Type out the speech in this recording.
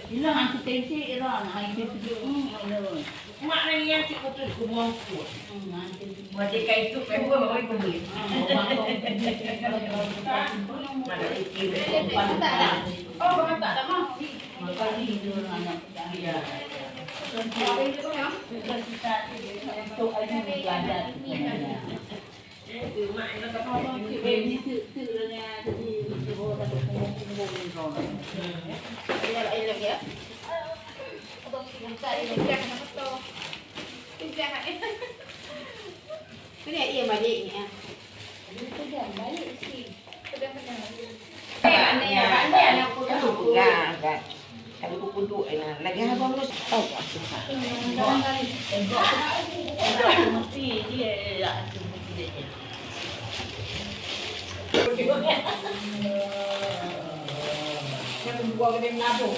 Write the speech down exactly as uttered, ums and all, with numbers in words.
Ilah hantu tengke Iran, hai itu tu. Hmm, ilah. Mak nang yang cik betul kumong tu. Hmm, hantu tu. Macam kai tu memang orang pun boleh. Ada itu. Oh, tak tak mau. Maka ni itu anak. Ya. Cita-cita untuk aju belajar. Kena iya balik ni ah. Kena pegang, kan. Tapi kupunduk, eh, lagi abang terus. Oh, aku tak. Mesti dia, ya, mesti dia. Yang kedua, dia mengadu.